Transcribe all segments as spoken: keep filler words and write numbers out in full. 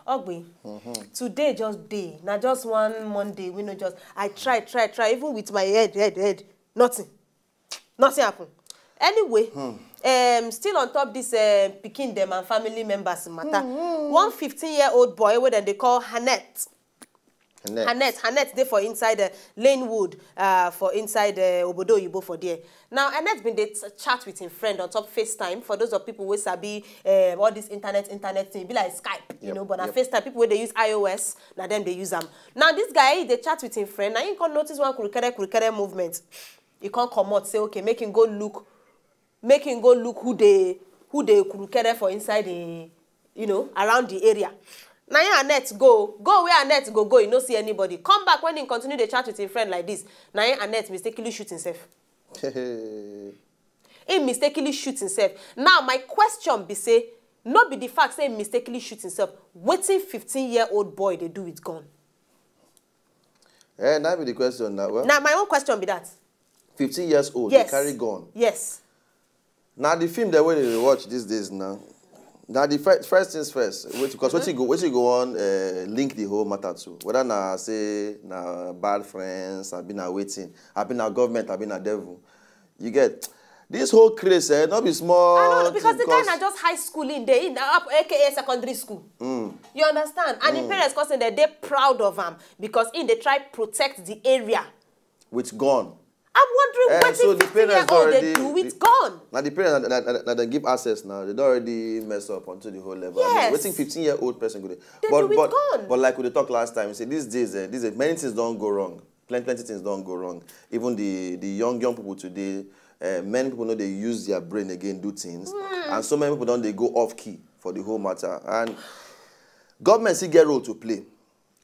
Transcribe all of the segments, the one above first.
Ogbe, today just day. Na just one Monday, we no just, I try, try, try, even with my head, head, head, nothing. Nothing happen. Anyway, um, still on top this uh, pikin dem and family members matter. One fifteen-year-old boy wey dem dey call Hanet. Hanet. Hanet, Hanet dey for inside uh, Lanewood, uh, for inside uh, Obodo Oyibo for there. Now, Hanet been dey t- chat with him friend on top FaceTime. For those of people wey sabi uh, all this internet, internet thing, e be like Skype, you Yep, know, but na yep. FaceTime, people wey dey use I O S, na dem dey use am. Now, this guy, he dey chat with him friend, na him come notice one kurukere, kurukere movement. He come comot, say, okay, make him go look, make him go look who dey, who dey kurukere for inside the, you know, around the area. Na him Hanet go, go where Hanet go, go, he no see anybody. Come back when he continue dey chat with him friend like this. Na him Hanet mistakenly shoot himself. He mistakenly shoot himself. Now, my question be say, no be the fact say he mistakenly shoot himself. Wetin fifteen-year-old boy dey do with gun? Eh, that be the question now. Well, Na my own question be that. fifteen years old, Yes. They carry gun. Yes. Now the film that we dey watch these days now. Now the first, first things first. Wait, because what you go, what you go on, uh, link the whole matter to. Whether na say na bad friends, I been na waiting, I been na government, I been na devil. You get this whole craze, eh? Not be small. I don't know, because thing, the guy 'cause na just high school in there, in up A K A secondary school. You understand? And him parents, cause dem dey proud of am because he dey try protect the area. With gun. I'm wondering Eh, what so the the parents fifteen-year-old dey already- do with the- gun. Now the parents, now, now, now they give access now. They don't already mess up onto the whole level. I mean, Yes. Wetin fifteen-year-old person go dey. They But do with but gun. but like we dey talk last time, you see these days, eh, these days, many things don't go wrong. Plenty plenty things don't go wrong. Even the the young young people today, uh, many people know they use their brain again do things, and so many people don't they go off key for the whole matter. And government still get role to play,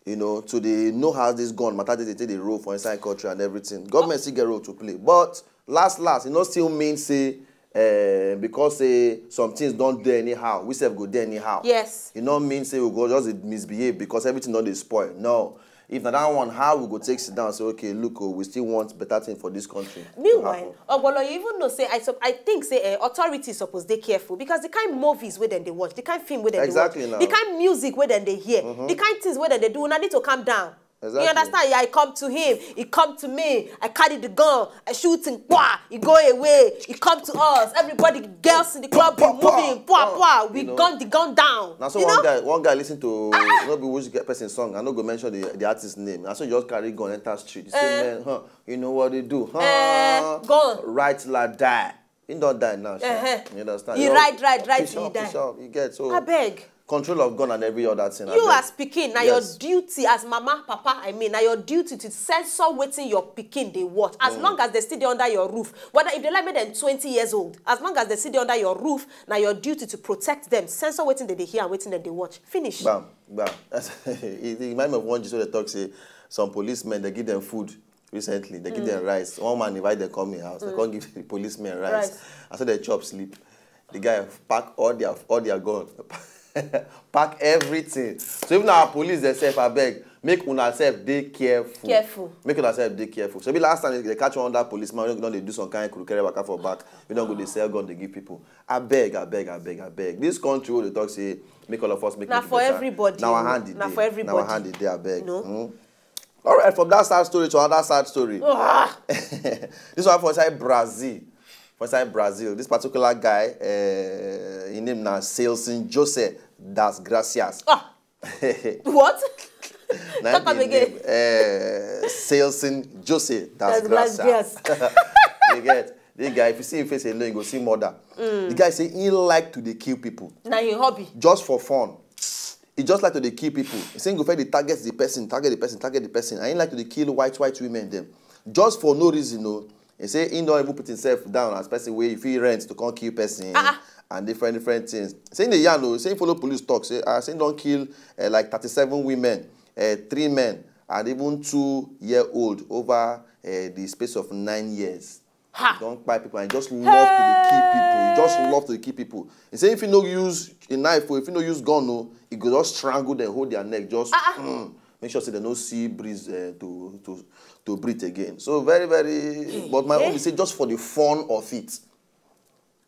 you know, to the know how this gun matter they take the role for inside country and everything. Government still get role to play, but last last, it not still mean say uh, because say some things don't do anyhow, we self go do anyhow. Yes. It not mean say we go just dey misbehave because everything don't dey spoil. No. If na that one, how we go take sit down say, okay, look, oh, we still want better thing for this country. to Meanwhile, happen. Ogbolo, you even know say I sup- I think say uh, authorities suppose dey careful because the kind movies wey dem dey watch, the kind film wey dem Exactly dey watch, now. The kind music wey dem dey hear, the kind things wey dem dey do, una need to calm down. You Exactly. Understand? Yeah, I come to him, he come to me. I carry the gun, I shoot him, wah, he go away. He come to us. Everybody, girls in the club, be Pwa, pwa, moving, pwa pwa. pwa. We You know? gun the gun down. Now so you one know? guy, one guy listen to no be which get person song. I no go mention the the artist name. Now so he just carry gun enter street. He say, Eh. man, huh, you know what they do, huh? Eh, gun. Right till I die. He don't die now. Sha. Uh-huh. You understand? He You know, ride, ride, ride peace till he up, die. Peace up. You get so Abeg. Control of gun and every other thing. You abeg. As pikin, na Yes. Your duty as mama, papa, I mean, na your duty to censor wetin your pikin dey watch. As long as they still dey under your roof, whether if they like make them twenty years old, as long as they still dey under your roof, na your duty to protect them, censor wetin dem dey hear and wetin dem dey watch. Finish. Bam, bam. That's, it, it remind me of one gist wey dey talk say some policemen dey give them food recently. They give them rice. One man invite them come in house. They come give the policemen rice. Rice. I saw they chop sleep. The guy pack all their all their gun. Pack everything. So even our police themselves, I beg, make una self dey careful. Careful. Make una self dey careful. So be last time they catch one other policeman, we don't dey do some kind of kurukere waka for back. We don't go dey sell gun, they give people. I beg, I beg, I beg, I beg. This country wey dey talk say make all of us make Na it for better. Everybody. Na our hand it Na dey. for everybody. Na our hand it dey, I beg. No. Hmm? All right, from that sad story to another sad story. Ah, This one for inside Brazil. For inside Brazil, this particular guy, uh, his name na Celson Jose das Gracias. ah. What? Na Talk am him again. Name, uh, Celson Jose das Das Gracias. Gracias. You get this guy. If you see him face alone, you go see murder. The guy say he like to dey kill people Na him hobby. just for fun. He just like to dey kill people. He say he go first dey target the person, target the person, target the person. And he like to dey kill white white women dem just for no reason o. He say he don even put himself down as person wey he fit rent to come kill person Ah, and different different things. Say he dey yarn o, say he follow police talk say ah, say he don kill uh, like thirty-seven women, uh, three men, and even two year old over uh, the space of nine years. Ha. He don kpai people and he just love to dey kill people. He just love to dey kill people. He say if he no use a knife or if he no use gun o, he go just strangle them, hold their neck, just mm, make sure say they no see breeze uh, to to to breathe again. So very very. But my own be say just for the fun of it.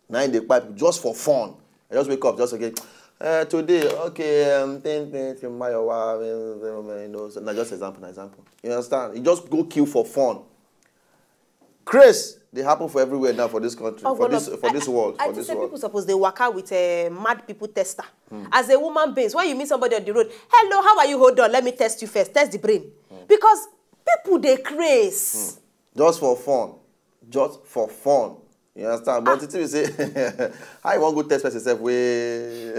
Now they kpai people just for fun. I just wake up, just okay. Uh, today, okay, um, ten, ten, ten, Mayowa, um, um, um, you know, so, na just example, na example. You understand? You just go kill for fun. Craze dey happen for everywhere now for this country, for this, for this world, I for this say world. People suppose dey waka with a mad people tester. As a woman being, when you meet somebody on the road, "Hello, how are you? Hold on, let me test you first. Test the brain." Because people dey craze. Just for fun. Just for fun. You understand? But the thing is say, how you wan go test person sef wey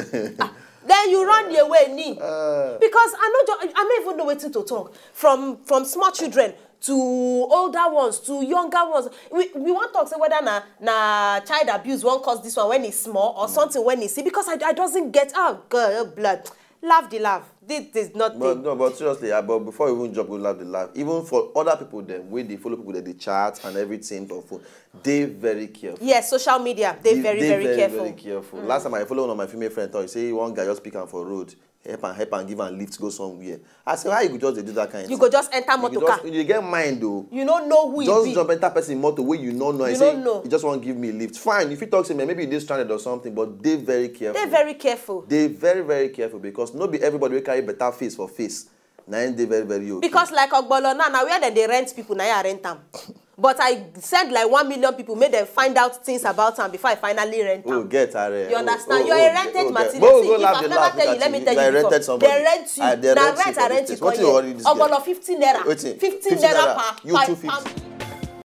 Then you run away ni. Because I no just, I no even know wetin to talk. From from small children to older ones to younger ones. We we wan talk say whether na na child abuse wan cause this one when e small or something when e see, because I I doesn't get, oh God, oh blood. Laugh the laugh. This is nothing. But no, but seriously, I, but before you even jump, go laugh the laugh. Even for other people, them wey dey follow people that dey chat and everything for phone, dey very careful. Yes, social media. They very Dey very, very careful. Very careful. Last time I follow one of my female friend talk, he say one guy just pick am for road, help am, help am, give am lift go somewhere. I say, how you go just dey do that kind You thing? Go just enter You go motor just, car. You get mind though. You no know who e Just be. Jump enter person motor wey you no know. I You say, no know. You just wan give me lift. Fine, if you talk to me, maybe you dey stranded or something, but dey very careful. They very careful. Dey very very careful because no be everybody wey carry better face for face na im dey very very okay. Because like Ogbolo now, na where dem dey rent people, na I rent am. But I send like one million people, make dem find out things about am before I finally rent Oh, am. Get are. You understand? Oh, You're oh, a rented oh, material. But See, go if laugh I've the never laugh. Tell you, let me tell I you before. Rented somebody. They rent you. I, they Na rent you rent for I this rent place. you. What you worry this girl? Ogbolo, fifteen naira. Wetin? Fifteen naira per You per two per fifty.